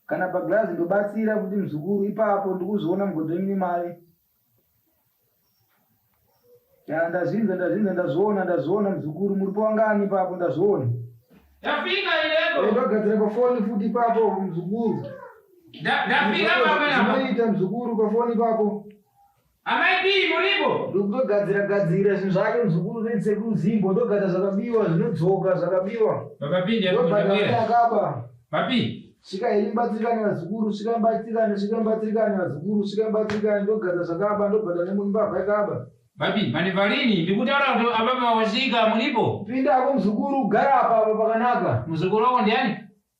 Kana paglazi ndobatsira kuti muzukuru ipapo ndikuzoona mugodhi wenyu nemari. Ya ndazvinzwa ndazvinzwa ndazviona ndazviona muzukuru muripo wangani ipapo ndazviona. Ndafika ileko. Eh, ndogadzira pafoni futi ipapo muzukuru. Ndafika papa napa. Zvinoita muzukuru pafoni ipapo. Amai P muripo? Ndokutogadzira gadzira zvinhu zvake muzukuru nesekuru Zimbo ndogadzira zvakabiwa zvinodzoka zvakabiwa. Baba P ndiye Ndobhadhara akaba. Papi? Svika henyu mubatsirikane vazukuru, svikai mubatsirikane, svikai mubatsirikane vazukuru, svikai mubatsirikane, ndogadzira zvakaba, ndobhadhara nemunhu mbavha yakaba. Papi, manivarini, ndikutaura kuti ababa wasvika muripo. Pinda hako muzukuru, gara apa apa pakanaka. Muzukuru wako ndiani?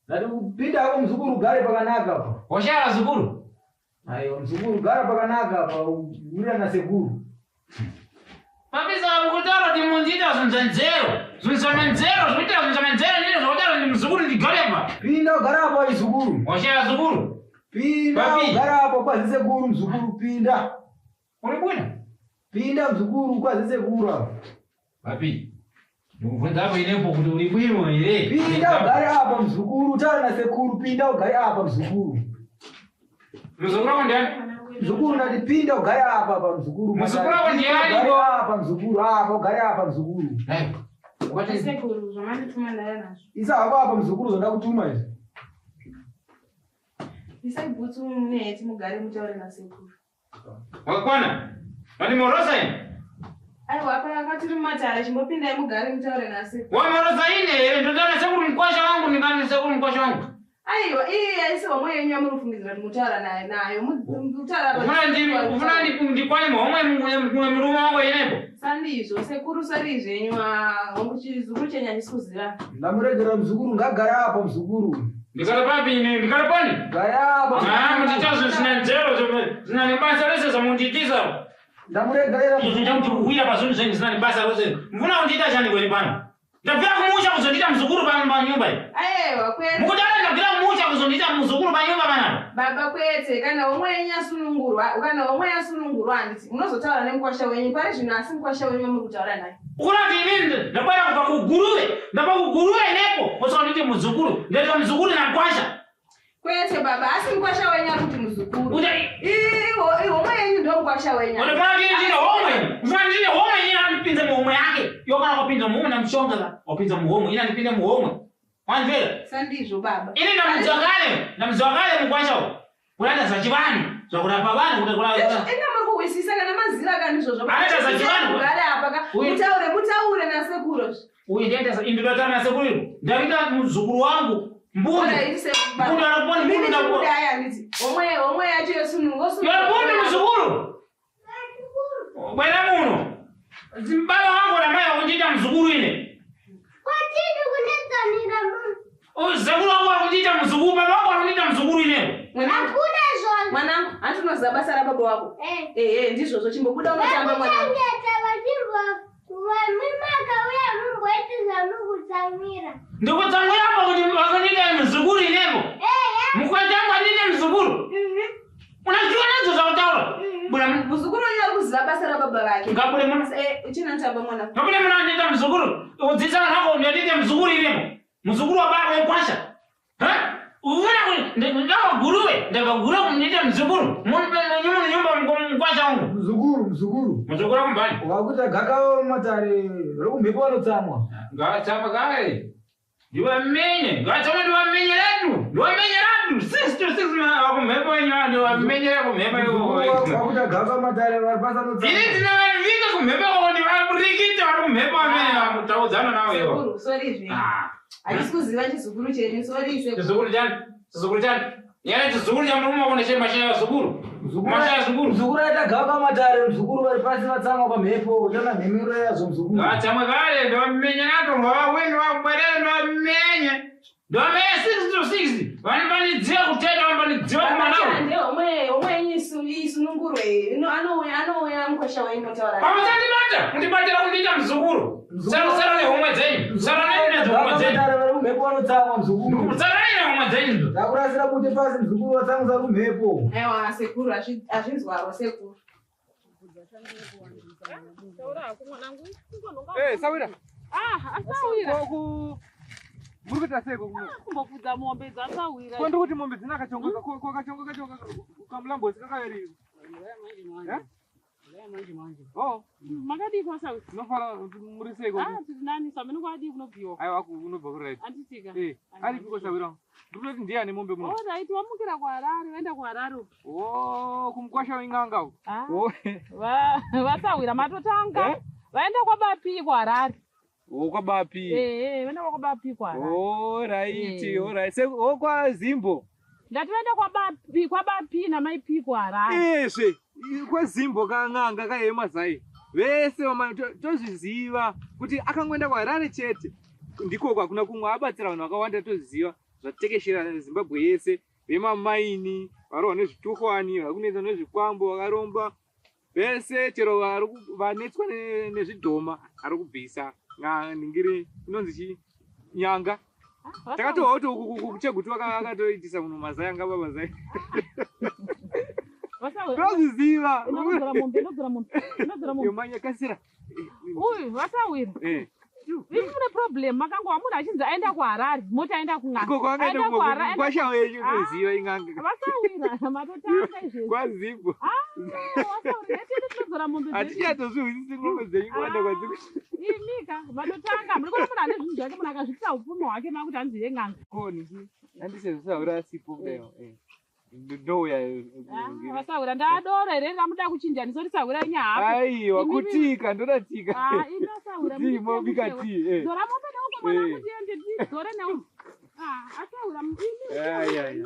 Ndati pinda hako muzukuru, ugare pakanaka apa. Washaya vazukuru? Aiwa muzukuru, gara pakanaka apa, wira nasekuru. Papi saka mukutaura kuti mundiita zvinhu zvenzero, zvinhu zvamenzero, zvikuita zvinhu zvamenzero ndine zvakutaura kuti muzukuru ndigare apa. Pinda ugare apa izukuru. Washaya vazukuru? Pinda Papi. ugare apa kwazi sekuru muzukuru pinda. Uri bwino? Pinda mzukuru kwazi sekuru apa. Papi. Ndikubvunza apo inepo kuti uri bwino here? Pinda ugare apa mzukuru, taura na sekuru, pinda ugare apa mzukuru. Mzukuru wako ndiani? Mzukuru ndati pinda ugare apa apa mzukuru. Mzukuru wako ndiani? Ugare apa mzukuru, apa ugare apa mzukuru. Hey. What Sekuru zvamandituma ndaya nazvo. Isa hako apa mzukuru zvandakutuma izvi. Isai bhutsu neheti mugare mutaure nasekuru. Wakakwana? Vandimorosa ini? Aiwa apa akatiri mumatare chimbopindai mugare mutaure nasi. Wamorosa ini here? Ndotaura sekuru mukwasha wangu ndingani sekuru mukwasha wangu. Aiwa iyi haisi homwe yenyu yamuri kufungidzira kuti mutaura naye nayo mutaura Ufuna ndikwane muhomwe murume wangu inepo? Sandizvo sekuru sari zvenyu hongu chizukuru chenyu handisi kuziva. Ndamuregera muzukuru ngagare apa muzukuru. Ndikari papi ini? Ndikari pani? Gaya apa. Ah, muchiita zvinhu zvina nzero zvina nebasa rese zvamundiitisa. Ndamuregerera Izvi ndakuti pazvinhu zvenyu zvisina nebasa rose. Mufuna kundiita chani kweni pano? Ndabvira kumusha kuzondiita muzukuru panyumba iyi. Aiwa kwete. Mukutaura ndabvira kumusha kuzondiita muzukuru panyumba panapa. Baba kwete kana homwe yenyu yasunungurwa kana homwe yasunungurwa handiti munozotaura nemukwasha wenyu pari zvino asi mukwasha wenyu wamuri kutaura naye. Ukuona kuti inini ndabara kubva kuguruve ndabva kuguruve nepo wosaka nditi muzukuru ndaitwa muzukuru nakwasha. Kwete baba asi mukwasha wenyu ari kuti muzukuru. Ihomwe yenyu ndo mukwasha wenyu. Unofana kuti ndine homwe unofana ndine homwe ini andipinze muhomwe yake iwe kana kupinza muhomwe namushonga ka wapinza muhomwe ini andipinde muhomwe wanzvera. Sandizvo baba. Ini ndamudziwa kare ndamudziwa kare mukwasha uyu. Kunoita zvachivanhu zvakurapa vanhu kuti kurapa. Enda muri kuhwisisa kana maziva kana izvozvo. Anoita zvachivanhu. Gare apa ka. Mutaure mutaure nasekuru. Uyu ndiaita indinotaura nasekuru iro. Ndaita muzukuru wangu mbundi. Mbundi anopona mbundi ndakupona. Handiti. Homwe homwe yacho yesunungo. Mbundi muzukuru. Bwera muno. Baba wangu na mai vakundiita muzukuru ine. Kwatiri kunetsanira munhu. Sekuru wangu vakundiita muzukuru, baba wangu vakundiita muzukuru ine. Hakuna zvona. Mwanangu, hanti unoziva basa rababa wako? Eh. Ehe, ndizvozvo chimbobuda unotamba mwanangu. Vakuchengeta vachibva vamwe makauya mumboiti zvamukutsamwira. Ndikutsamwira apa kuti vakundiita muzukuru inepo. Ehe. Mukwasha wangu andiite muzukuru. Unaziva nadzo zvakutaura. Buda muno. Muzukuru uyu ari kuziva basa rababa vake. Ngabude muno. Eh, chinotamba mwana. Ngabude muno andiita muzukuru. Udzidzisa vanhu vako ndandiite muzukuru inepo. Muzukuru wababa wekwasha. Ha? Ufuna kuti ndabva guruve, ndabva guruve kundiita muzukuru. Muno nyumba mukwasha wangu. Muzukuru muzukuru. Muzukuru wangu mbani? Wakuita gakava mumatare rekumhepo vanotsamwa. Ngavatsamwa kare. Ndiwamenye, ngavatsamwa ndiwamenye redu. Ndiwamenye redu. 6 to 6 vakumhepo yenyu ndiwamenye kumhepo Muzukuru wakuita gakava mumatare vari pasi vanotsamwa. Ini ndinovarivika kumhepo kwako ndivarikite vari kumhepo amene vakutaudzana nawo iwo. Sekuru, sorry zvenyu. Ah. Handisi kuziva chizukuru chenyu, sorry sekuru. Chizukuru chani? Chizukuru chani? Yana chizukuru chamurume wako nechemashaya vazukuru. Mashaya zukuru. Muzukuru aita gakava mumatare muzukuru vari pasi vatsamwa pamhepo uchaona mhemero yazvo muzukuru. Ngavatsamwe kare ndovamenya nato ngavawe ndovabwerere ndovamenye. Ndovamenye 6 to 6. Vanopanidziwa kuteta vanopanidziwa kumanawo. Chande homwe homwe yenyu isunungurwe. Ino anouya anouya mukwasha wenyu motaura. Pamusandibata, kundibatira kundiita muzukuru. Sara sara nehomwe dzenyu. Sara nedzo homwe dzenyu. Matare vari kumhepo vanotsamwa muzukuru. Sara nehomwe dzenyu. Ndakurasira bute pasi muzukuru vatsamwisa kumhepo. Aiwa sekuru azvinzwaro sekuru. Eh, Sawira. Ah, asawira. Ko Muri kuita seiko kuno? Kumbofudza mombe dzasawira. Ko ndiri kuti mombe dzina kachongo ko kachongo kacho kamulambozi kakaveri. Eh? Oh, Makadii kwasawira? tinofara muri seiko? Ah, tiri nani samene kwadii kunobviwa. Aiwa kunobva kuright. Anditika. Eh, aripiko sawira? Ndiri kutoti ndiye ane mombe muno. Alright, wamukira kuHarare, vaenda kuHarare. Oh, kumukwasha weng'anga uko. Ah. Oh. Vasawira matotanga. Eh? Vaenda kwaBapi kuHarare. Oh, kwaBapi. Eh, vaenda kwaBapi kuHarare. Oh, right, Eh. all right. Oh, kwaZimbo. Ndati vaenda kwaBapi, kwaBapi namai P kuHarare. Esve, kwaZimbo kan'anga kaema zai. Vese tozviziva kuti akangoenda kuHarare chete. Ndiko hakuna kumwe abatsira vanhu vakawanda toziva zvatekeshera Zimbabwe yese. Vemamaini, varohwa nezvituhwani, vari kunetsa nezvikwambo, vakaromba. Vese chero vanetswa nezvidhoma ari kubvisa. Ningiri inonzi chii? Nyanga. Takatohwa kuti uku kuChegutu akatoitisa munhu mazai angaba mazai. Vasawira. Tozviziva. Inodzora mombe, inodzora mombe, inodzora mombe. Yomanya kasira. Uyu, vasawira. Eh. Imi mune problem, makangova munhu achinzi aenda kuHarare, moti aenda kun'anga. Ikoko Aenda angaenda kuHarare, kwasha wenyu Ah. toziva ing'anga. Vasawira, matotanga izvezvi. KwaZimbo. Ah, vasawira, ngatende tinodzora mombe dzedu. Hatichatozvihwisisi ngombe dzenyu kuwanda kwadziri. Imika, matotanga. Muri kuona munhu ane zvinhu zvake, munhu akazviitira upfumi hwake makuti hanzi yen'anga. Koni. Handisezvisaura asipo kudai. Eh. Ndouya. Ah, vasawira, ndadoro here ramuda kuchinjanisa kuti sawira inyahapo. Aiwa Imimi- kutika ndoda tika. Ah, imi vasawira, Tii mobika tii. Eh. Dzora mombe neuko mwana Eh. kuti tiende tidzore neuko. Ah, asawira, imi Ai, ai, ai.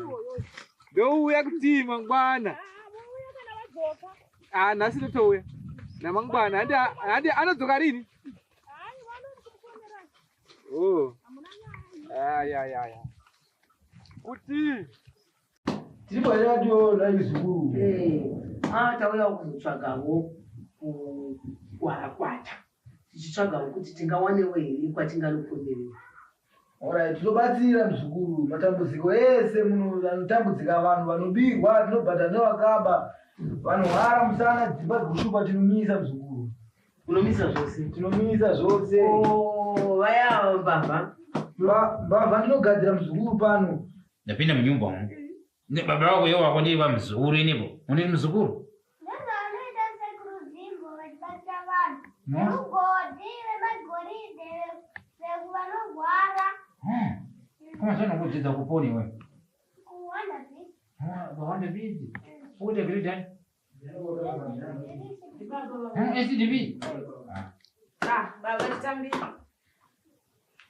Ndouya kutii mangwana. Ah, vouya kana vadzoka. Ah, nhasi ndotouya. Namangwana handi handi anodzoka rini? Hayi, vanondikufonera. Oh. Hamuna nyaya. Ai ai ai. Kuti Tiri pachatiwo naizukuru. Ah, tauya kuzotsvagawo kuharakwata tichitsvagawo kuti tingawanewo here kwatinganoponerera. Alright, tinobatsira muzukuru matambudziko ese muno anotambudzika vanhu vanobirwa tinobhadhara nevakaba vanorwara musana dzimba dzekushupa tinomisa muzukuru. Unomisa zvose? Tinomisa zvose. Oh, vaya mbavha. Mbavha ndinogadzira muzukuru pano. Ndapinda munyumba umu. Baba vako iwo wako ndiva muzukuru inipo. Undiri muzukuru. Ndozvanoita sekuru Zimbo vachibatsira vanhu. No. Vemugodhi, vemagoridhe, vanorwara. Koma zvano kudzidza kuponi iwe. Kuwanda bhizi. Wanda bhizi. Ukuita grade ani? SDB. Ah, baba titambire.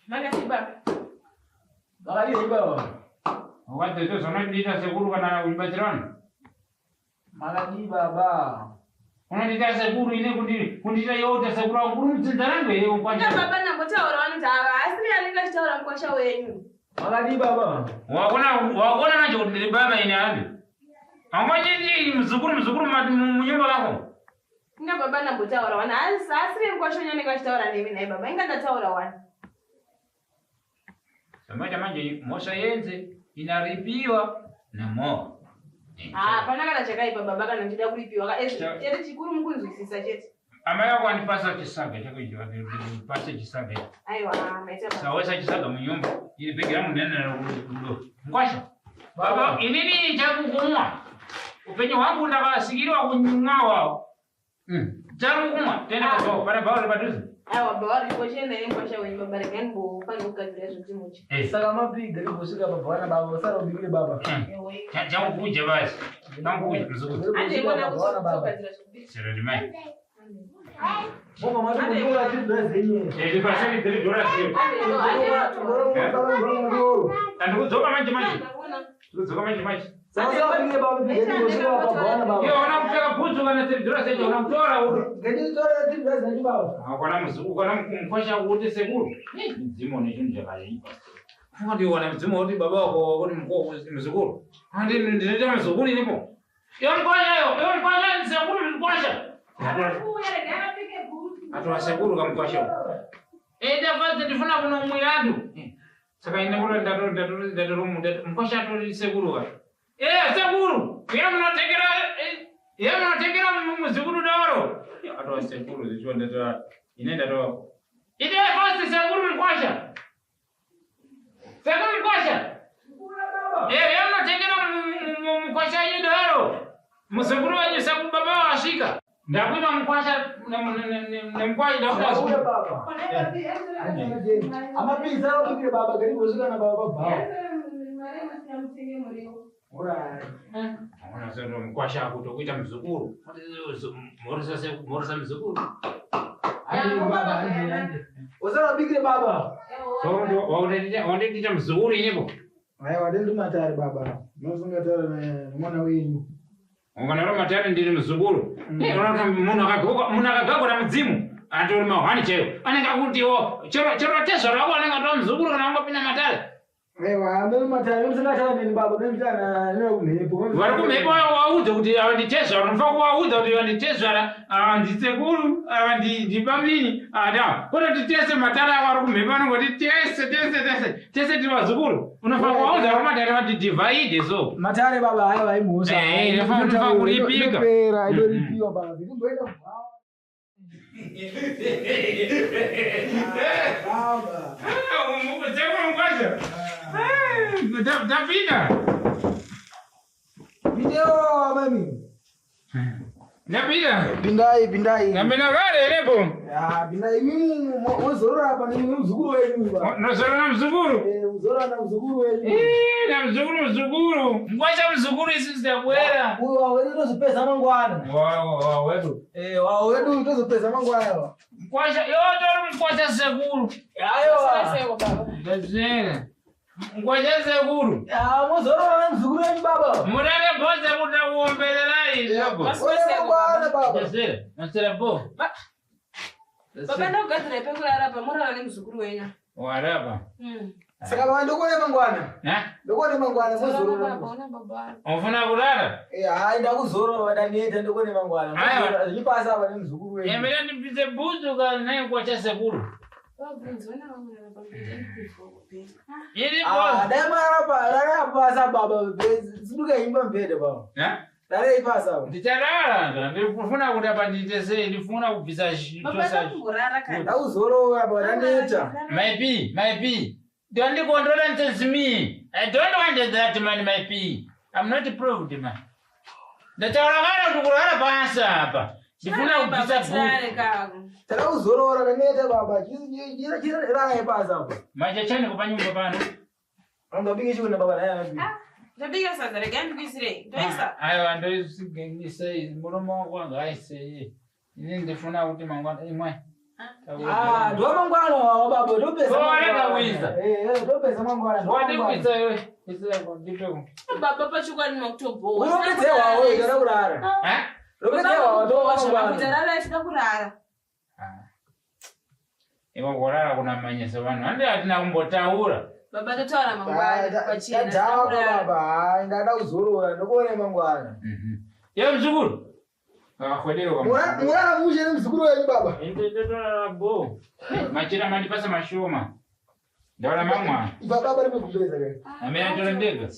Makadii baba? Makadii baba? Wakati zvonondiita sekuru kana uchibatsira vanhu. Makadii baba? Unondiita sekuru ine kundiita yoita sekuru wangu uri mudzinza rangu here Ina ukwanja. baba nambotaura vanoti ava asiri anenge achitaura mukwasha wenyu. Makadii baba? Wakona manje kuti ndiri baba ine hambi. Haungachiti muzukuru muzukuru munyumba mako. Inga baba nambotaura wani asiri mukwasha wenyu anenge achitaura nemi nhai baba. Inga ndataura wani. Samaita manje mhosva yenze inaripiwa namoa. Ah, hapana kana chakaipa baba kana ndichida kuripiwa. Chete chikuru mukunzwisisa chete. Amai vako andipasa chisaga chako ichi pase chisaga ichi. Aiwa, maita baba. Sawesa chisaga munyumba iri bhegi rangu nene rudo. Mkwasha. Baba inini chakukumwa. Upenyu hwangu ndakasikirwa kunwawa. Chakukumwa tenda kazwa pana bhauri padhuze. Aiwa baba ripo chienda nemukwasha wenyu baba regai ndimbofanira kugadzira zvekuti mudye. Eh. Saka mapiga imbosvika baba vana baba usara ubikire baba. Chakukuja basi. Changukuja muzukuru. Andingona kuzogadzira zvekubika. Chero ndimai. Moma mati kunditora tiri dola zenyu. Eh, paseni tiri dola zero. Andikudzoka manje manje. Ndikudzoka manje manje. Saka usara baba imbosvika baba vana baba. Iwe una kupfeka bhutsu kana tiri dola zero una kutora uri. Ngenditore tiri dola zenyu baba. Ukona muzukuru, ukona mukwasha kuti sekuru. Mudzimu une chinhu chakaipa. Funga ndiona mudzimu woti baba wako woti muzukuru. Handi ndinoita muzukuru inipo. Iwe mukwasha yo, iwe mukwasha ni sekuru mukwasha. Atova sekuru kamukwasha uyu. Enda fadzi ndifuna kunomwira antu. Saka ine kuti ndato mukwasha atori sekuru ka. Eh sekuru, iye munotekera iye munotekera muzukuru doro. Atova sekuru zvichiwa ndatora ine ndatora. Ite fadzi sekuru mukwasha. Sekuru mukwasha. Eh, munotengera mukwasha wenyu doro. Muzukuru wenyu sekuru baba wasvika. Ndakuima mukwasha nemukwasha Ndauya ndakuda. baba. Amapirizi anobikire baba garibosvika nababa bhawa. Alright. Ona sero mukwasha akutokuita muzukuru. Mhoresa muzukuru. Usarabikire baba. Wanditiita muzukuru inepo. Aiwa ndendi matare baba. Munosungatara nemwana wenyu. Unganaro matare ndiri muzukuru. Eh, unoona kuti munhu akagagwa mudzimu atori mahwani chaiwo. Anenge akutiwo chero chero tezvaro wako anenge atori muzukuru kana wangopinda matare. Aiwa ndiri matare musingatara neni baba nemutana nekumhepo. Vari kumhepo waudze kuti ava nditezvara unofanira kuvaudza kuti ava nditezvara ava ndisekuru ava ndibamnini ava kutoti tese matare ako ari kumhepo anongoti tese tese tese tese tiri vazukuru unofanira kuvaudza vari matare vati divide so. Matare baba aiwa imhosva. Eh, inofanira kuripika. Inopera inoripiwa baba. Ndimboenda kubhawa. Baba. Sekuru mukwasha. Tapinda. Video mami. Ndapinda. Pindai pindai. Ndapinda kare irepo. Ah, pindai imimi mozorora apa nemuzukuru wenyu baba. Ndozorora namuzukuru. Eh, muzorora namuzukuru wenyu. Eh, namuzukuru muzukuru. Mukwasha muzukuru isusu takuera. Uyu wawedu tozopedza mangwana. Wedu. Eh, wawedu tozopedza mangwana. Mkwasha, yotori mkwasha sekuru. Aiwa. Ndazvera. Mkwasha sekuru. Ah, muzorora namuzukuru wenyu baba. Murare bho sekuru takuombererai zvapo. Ore mangwana baba. Ndazvera. Ndazvera bho. Baba ndakugadzira pekurara pamurara nemuzukuru wenyu. Warapa. Saka baba ndikuone mangwana. Na? Ndikuone mangwana muzorora. Ona baba. Unofuna kurara? Eh, hayi ndakuzorora vadaneta ndikuone mangwana. Aiwa. Zvipasa apa nemuzukuru wenyu. Emera ndibvise bhutsu kana naye mkwasha sekuru. Vabvunzwa navamwe pamberi. Iri Ah, bho. dai marapa, rarapasa baba. Siduka imba mbede baba. Na? Dai ipasa baba. Ndicharara ndifuna kuti apa ndiite sei ndifuna kubvisa Baba chosa. ndakumborara kani. Ndakuzorora baba ndaneta. My P, my P. Don't control nonsense me. I don't want that man, my P. I'm not proved, man. Ndataura kana kuti kurara pasi apa. Ndifuna kubvisa bhuku. kako. Ndakuzorora ndaneta baba. Chisa chisa rara ipasa apa. Machachani kupa nyumba pano. Angabike chiona baba naye anabika. Ndabika sadza regai ndikuisirei. Ndoisa. Aiwa ndoisei murume wangu wanga aisei. Ini ndifuna kuti mangwana imwe. Ah, ndo mangwana wawo baba, ndopesa. Oh, warega kuisa. Eh, eh, ndopesa mangwana. ndo mangwana. Wandikuisa iwe. Isa ndipe. Baba pachokwadi makutobhowa. Unopedza wawo ikada kurara. Eh? Unopedza wawo ndo mangwana. Rara achida kurara. Iwe kurara kunamanyisa vanhu. Handi hatina kumbotaura. Baba totaura mangwana pachena. Ndadhakwa baba, hayi ndada kuzorora, ndikuone mangwana. Ye mzukuru. Akakhwedera Murara mushe nemuzukuru wenyu baba. Ndotorara bo. Machira mandipasa mashoma. Ndaona mamwa. Ipa baba rimekupedza kai. Amene atora ndega.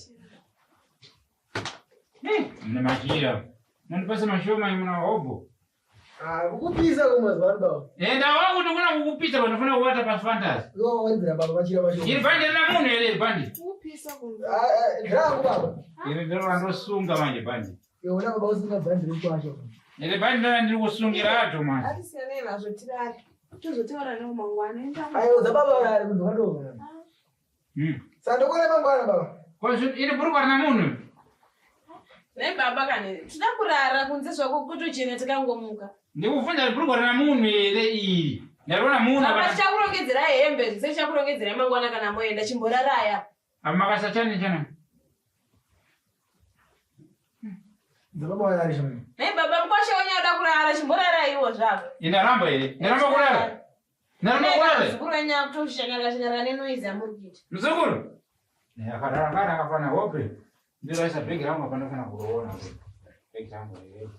Mune machira. Mandipasa mashoma imuna hobo. Ah, kukupisa kwa mazuva ano baba. Enda wangu ndikuna kukupisa panofuna kuwata pa fantasy. Iwo wawedzera baba machira mashoma. Iri bhandi rina munhu here iri bhandi? Kupisa kumba. Ah, ah, ndrangu baba. Iri ndiro randosunga manje bhandi. Iwe una baba usinga bhandi rekwasha. Iri bhandi ndiro randiri kusungira ato manje. Atisiyanei nazvo tirare. Tozotaura newo mangwana. Enda. Ayo za baba urare kunzi kwandova. Saka ndikuone mangwana baba. Ko iri bhurukwa rina munhu? Nei baba kani tida kurara kunze zvako kutochena tikangomuka. Ndikubvunza iri bhurukwa rina munhu here iri? Ndariona munhu Baba akati tichakurongedzerai hembe zvese tichakurongedzerai mangwana kana moenda chimboraraya. makasachani chana. Za baba urare shoma. Nei baba mukwasha wenyu ada kurara chimboraraiwo zvako. Indaramba here? Ndaramba kurara? Ndaramba kurara? Muzukuru wenyu akutoshangarira shangarira nenoizi yamuri kuita. Muzukuru. Akarara kana akafana hope. Ndiraisa bhegi rangu apa ndofana kuroona. Bhegi rangu here.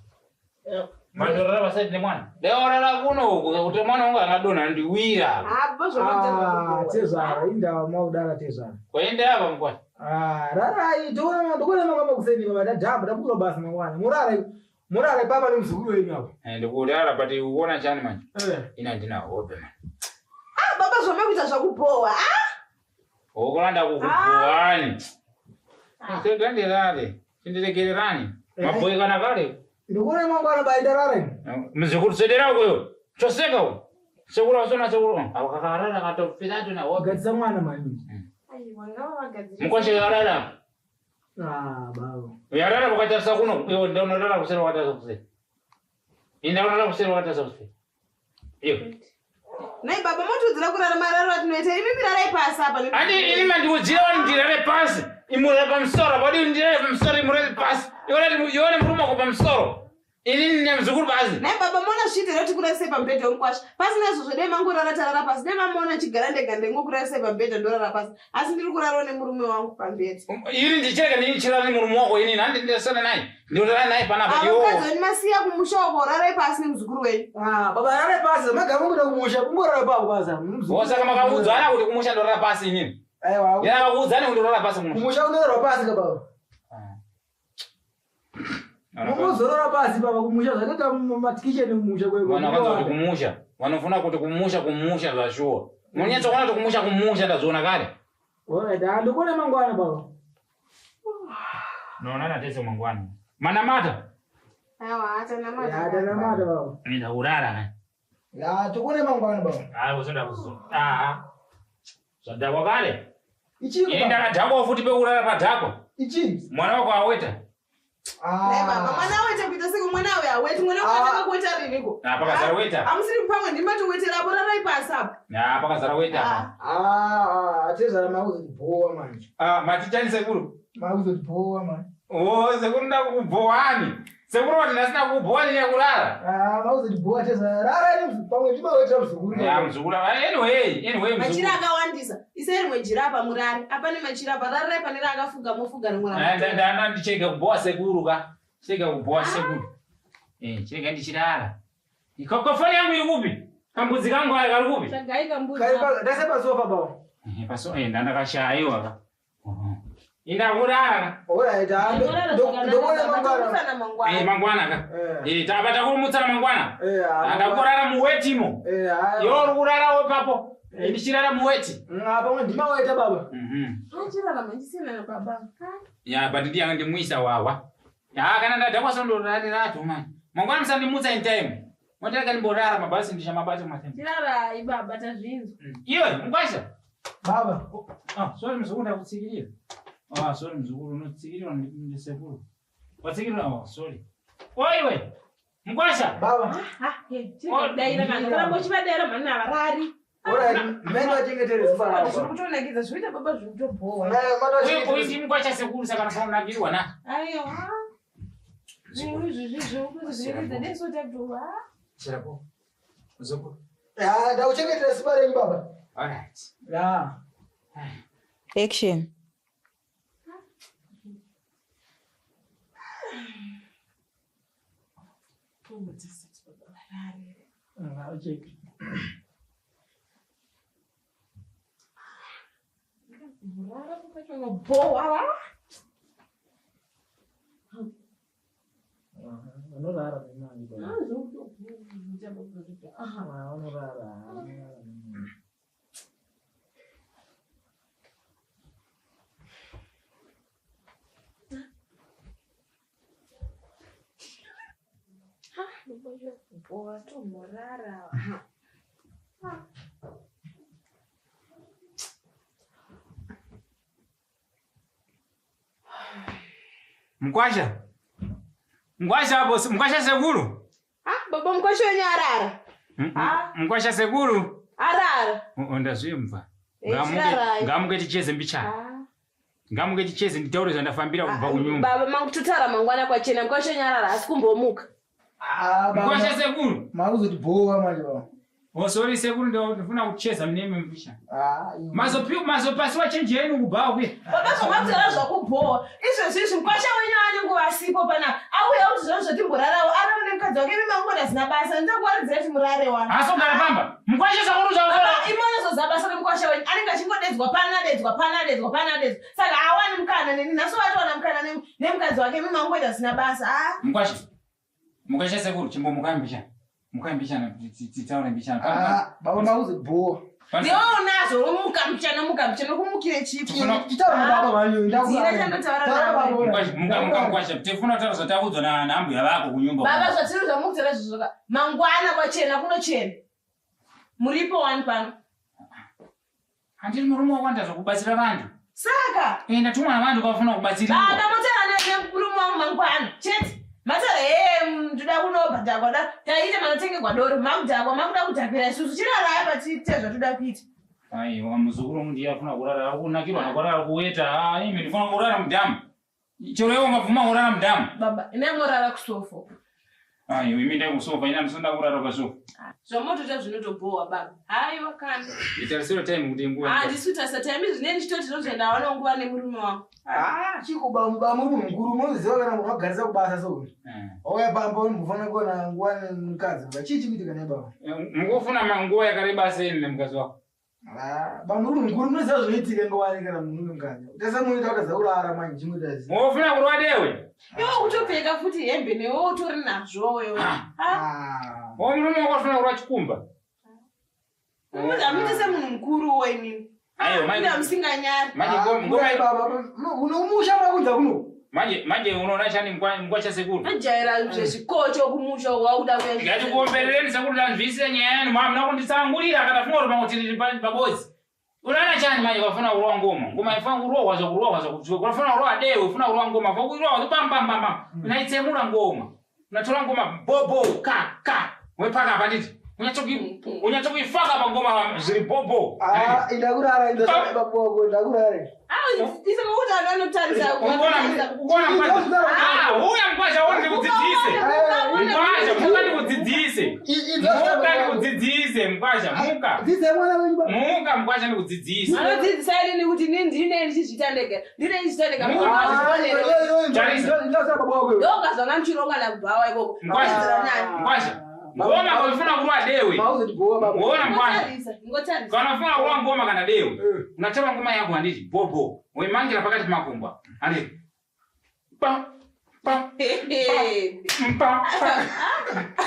Mandorara pasaidi nemwana. Ndaorara kuno uku kuti mwana wangu angadonha ndiwira. Hapo Ah, tezvara indawa maudara tezvara. Kwaenda apa mukwasha. Ah, rarai toona ndikuone mangwana kuseni baba ndadhamba ndabuka basa mangwana. Murare murare baba nemuzukuru wenyu apa. Ndikuurara but uona chani manje. Eh. Ina ndina hope man. Ah baba zvomekuita zvakubhowa. Ah Okulanda kukubhuwani. Sendandirare. Sindiregererani. Mabhoyi kana kale. Ndikuone mangwana baindarare. Muzukuru sedera ukoyo. Choseka uko. Sekuru wasona sekuru. Abo kakarara katofira tuna woga. Gadzisa mwana mani. Aiwa, ngavavagadzire. Mukwasha yarara. Ah, baba. Yarara wakatarisa kuno. Iwe ndaunorara kuseri wakatarisa kuseri. Indaurara kuseri wakatarisa kuseri. Iwe. Nai baba motiudzira kurara mararo atinoita imi mirarai pasi apa. Andi ini mandiudzira wani ndirare pasi. Imurare pamusoro. Wadi ndirare pamusoro imurare pasi. Iwe iwe murume wako pamusoro. Ini nemuzukuru pasi. Nai baba mona zvichiitira kuti kurasei pamubhedha wemukwasha. Pasina izvozvo dai mangorara tarara pasi. Dai mamuona chigara ndega ndingokurasei pamubhedha ndorara pasi. Asi ndiri kurarawo nemurume wangu pamubhedha. Ini ndichirega ndinichirara nemurume wako ini handi ndasana naye. Ndinorara naye panapa Avo iwo. mukadzi wenyu masiya kumusha uko rarai pasi nemuzukuru wenyu. Ah, baba rare pasi, magama kuda kumusha, kungorara papo pasi. Wosaka makaudzana kuti kumusha ndorara pasi inini. Aiwa. Yana vakuudzani kuti ndorara pasi kumusha. Kumusha unorara pasi ka baba. Unozorora pasi baba kumusha zvakaita mumatikisheni mumusha kweko. Vanhu vakanzwa kuti kumusha. Vanofuna kuti kumusha kumusha zvashuwa. Munonyatsokuona kuti kumusha kumusha ndazviona kare. Alright, ah, ndikuone mangwana baba. Noonana tese mangwana. Manamata. Aiwa, atanamata. Ya, tanamata baba. Nenda kurara. Ya, tikuone mangwana baba. Hayi uzoenda kuzo. Ah. Zvadhakwa kare. Ichiko Ini baba. ndakadhakwa futi pekurara padhakwa. Ichi. Mwana wako aweta. Nai baba Ah. mwana wete kuita seko mwana uyu aweti mwana Ah. wakatanga kuweta riniko. Ah, pakazara weta. Hamusiri pamwe ndimbatowetera apo rarai pasi apo. Ah, pakazara weta. Ah. Ah, atezara makuzotibhowa manje. Ah, matichani sekuru. Makuzotibhowa manje. Oh, sekuru ndakubhowani. Sekuru wati ndasina kukubhowani nekurara. Ah, makuzotibhowa tezara. Rara ini pamwe ndimawetera muzukuru. Ya muzukuru. Anyway, anyway Machira muzukuru. akawandisa. Isai rimwe jira apa murare. Apane machira apa rarai pane raakafuga mofuga rimwe Ah, ramutora. Ndanda ndichega kubhowa sekuru ka. Chega kubhowa sekuru. Eh, chega ndichirara. Ikoko foni yangu iri kupi? Kambudzi kangu aka kari kupi? Tsvagai kambudzi. Kari pa ndase pasofa baba. Eh, paso eh ndandakashayiwa ka. Oh. Indakurara. Alright, ah, Ndorara ndikuone zvakanaka, mangwana. Takumusana Eh, mangwana. mangwana ka. Eh. Eh, taba takurumutsana mangwana. Eh, ah. Ndakurara muwetimo. Eh, ah. Iwe uri kurarawo ipapo. Eh, ndichirara muweti. Ah, pamwe ndimaweta baba. Mhm. Achirarama ndisina nababa. Ya, but ndiye ndimwisa wawa. Ya, kana ndadhakwa sondorarirato mani. Mangwana musandimutsa in time. Motireka ndimborara mabhasi ndichamabata matime. Chirarai baba tazvinzwa. Iwe, mukwasha. Baba. Ah, sorry mzukuru ndakutsikirira. Ah, sorry mzukuru unotsikirirwa ndisekuru. Watsikirira, oh, sorry. Oiwe. Mukwasha. Baba. Ah, eh, chirikudaira kana kuramba uchivadaira mhani havarari. Alright, mene vachengetere simba ravo. Zviri kutonakidza zvinoita baba zviri kutobhowa. Uyu uyu ndi mukwasha sekuru saka nofanira na. Aiwa. Izvi izvi zvinoita desota kutowa. Chirapo. Mzukuru. Ah, ndakuchengetera simba renyu baba. All right. Ya. Action. Ngaucheke. Murara pacho unobowa. Vanorara nemani baba. Ah, vanorara. Vanorara nemani. Bowa tomorara. Mukwasha. Mukwasha apo, mukwasha sekuru. Ah, baba mukwasha wenyu arara. Ah. Mukwasha sekuru. Arara. Oh, ndazvimva. Eh, chirarai. Ngamuke ticheze mbichana. Ah. Ngamuke ticheze nditaure zvandafambira kubva kunyumba. Baba mangutotara mangwana kwachena mukwasha wenyu arara asi kumbomuka. Ah, Mukwasha baba. sekuru. Makuzotibhowa manje baba. Oh, sorry sekuru ndofuna kucheza munemi mbichana. Ah, iwe. Mazopiwa mazopasiwa chenji yenu kubhawa kuya. Baba zvamabzara zvakubhowa. Izvezvi izvi mukwasha wenyu ane nguva asipo panapa. Auya kuti zvona zvotimborarawo arara nemukadzi wake imi mangwana zina basa. Ndinokuwaridzira kuti murare wani. Asi ugara pamba. Mukwasha sekuru Baba, zvakora. imi unozoziva basa remukwasha wenyu anenge achingodedzwa pano adedzwa pano adedzwa pano adedzwa saka haawani mukana neni nhasi watowana mukana nemukadzi wake imi mangoita zina basa ah. Mukwasha. Mukwasha sekuru chimbomukai mbichana. Mukai mbichana titaure mbichana. Ah, baba makuzotibhowa. Ndiwe unazvo Azomuka mbichana, muka mbichana, kumukire chipi? Chitaura nababa vanyu. Dzina chandotaura nawe. Muka muka mukwasha, tifuna kutaura zvatakudzwa nambuya vako kunyumba. Baba, zvatiri zvamukutaura izvozvo mangwana kwachena kunochena. Muripo wani pano. Handiri murume wakwanda zvokubatsira vantu. Saka Enda tumwa navantu kwafuna kubatsiriwa. baba mutaura nemurume wangu mangwana chete. Mataura hee ndoda kunobhadhakwa da taita manotengerwa doro makudhakwa makuda kudhakwira isusu chiraraya patiite zvatoda kuita. Aiwa muzukuru wangu ndiye afuna kurara, ari kunakirwa nekurara kuweta. Ah, imi ndifuna kurara mudhamu. Chero iwe ungabvuma kurara mudhamu. Baba ine morara kusofo. Aiwa imi ndai kusofa, ina ndisonda kurara pasofa. Zvamotoita zvinotobhowa baba. Haiwa kana. Itarisiro time kuti nguva. Handisi kutarisa time izvi ndichitoti ndinozoenda nguva nemurume wangu. Chiko baba muri munhu mukuru munoziva kana munhu wagarisa kubasa so. Wauya pamba unombofanira kuwana nguva nemukadzi. Chii chikuitika naye baba? Mukufuna nguva yakareba sei nemukadzi wako? Baba muri munhu mukuru munoziva zvinoitika nguva kana munhu nemukadzi. Tese munoita kuti zaurara manje chimwe tazi. Mukufuna kurwa dewe? Iwe kutopfeka futi hembe newe utori nazvo wewe. Ah. Wo murume wako afuna kurwa chikumba. Hamuite semunhu mukuru wo imimi. Aiwa, manje- Ina musinganyari. Manje ngoma baba unomusha makudza kuno. manje manje unoona chani mkwasha sekuru. Ajaira zvezvikocho kumusha wakuda kuenda. Ngatikuomberereni sekuru tanzwisise nyaya yanu mama kunditsangurira kana funa kurwa kuti tiri pabodzi. Unaona chani manje kwafuna kurwa ngoma. Ngoma ifana kurohwa zvokurohwa zvokurohwa. Kwafuna kurwa dewe, ufuna kurwa ngoma. Funa kurohwa pam pam pam pam. Unaitsemura ngoma. Unatora ngoma bobo ka ka. Wepaka apa nditi. Unyatsokuifaka pangoma zviri bobo. Ah, indakurara indakurara baba wako indakurara. Isekuti anhu anotarisa. Ukaona mkwasha. Ah, uya mkwasha uone ndikudzidzise. Mkwasha, muka ndikudzidzise. Muka ndikudzidzise mkwasha, muka. Dzidza mwana wenyu baba. Muka mkwasha ndikudzidzise. Anodzidzisa inini kuti inini ndine ndichizviita ndega. Ndine ndichizviita ndega. Tarisa. Indakurara baba wako. Ndoga zvanga muchironga nakubhawa ikoko. Mkwasha. Mkwasha. Ngoma kwaifuna kurwa dewe. Mauzotibhowa baba. Ngona mkwasha. Ngotarisa, ngotarisa. Kana ufuna kurwa ngoma kana dewe. Unatora ngoma yako handiti bobo. Weimangira pakati pemakumbo. Handiti. Pa pa pa pa.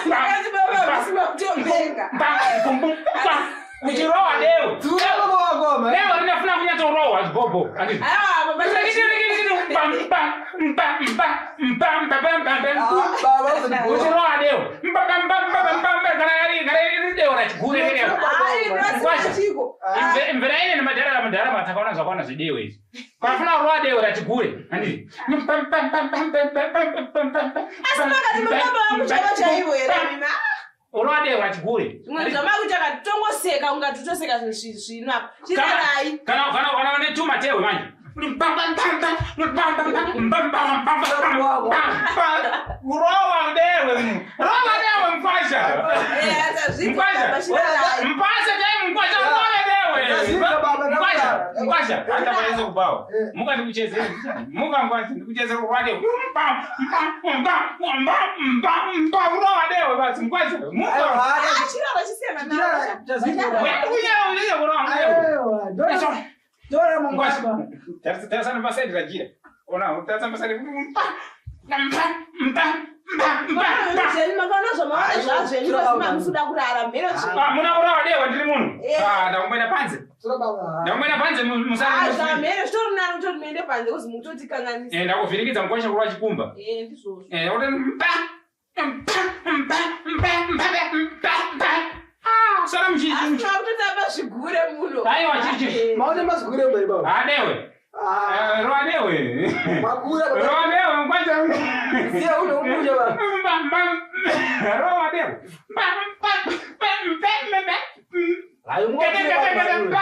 Vakati baba musima kutopenga. Pa pum pum pa. Uchirowa dewe. Dzura baba wako ma. Dewe rinofuna kunyatsorohwa bobo. Handiti. Aiwa baba Ah, baba uzotibhowa. Uchirowa dewe. Mpa pa pa pa pa pa kana iri kana iri dewe rachigure dewe. Ai, Mkwasha. chiko. Imvera ine nemadhara madhara matakaona zvakaona zvidewe izvi. Kwafuna kurova dewe rachigure. Handiti. Asi makati mababa vangu chaivo chaivo here mima. Urova dewe rachigure. Zvimwe zvamakuita katongoseka ungatotoseka zvinhu zvino apa. Chirarai. Kana kana kana une tuma tewe manje. Urova dewe. Rova dewe mkwasha. Mkwasha. Mpasa dai mkwasha urove dewe. Mkwasha. Mkwasha. Hata panaweza kubawa. Muka ndikucheze. Muka mkwasha ndikucheze urova dewe. Mpa mpa mpa mpa mpa mpa urova dewe basi mkwasha. Muka. Chirara chisiyana nazvo. Uya uya urova dewe. Aiwa, dora mangwana. Tarisa pasaidi rajira. Ona, tarisa pasaidi. Mpa mpa mpa mpa mpa. Zvenyu makaona zvamaona zvazvenyu pasina musuda kurara mheno zvenyu. Ah, muna kurova dewe ndiri munhu. Ah, ndakumboenda panze. Dzura baba. Ndakumboenda panze Ah, musari. zvamheno zvitori nani kutoti muende panze kuzi mutotikanganisa. Eh, ndakuvhirikidza mkwasha kurova chikumba. Eh, ndizvozvo. Eh, kuti mpa mpa mpa mpa mpa mpa mpa. Ah, sara mchichi. Asi makutotamba zvigure muno. Aiwa chichi. Maone mazigure mberi baba. Ah, dewe. Ah, Eh, rova dewe. makura baba. Rova dewe mkwasha. Siya unomusha baba. Mpa mpa. Rova dewe. Mpa mpa mpa mpa mpa. Hayi Kete kete kete mpa.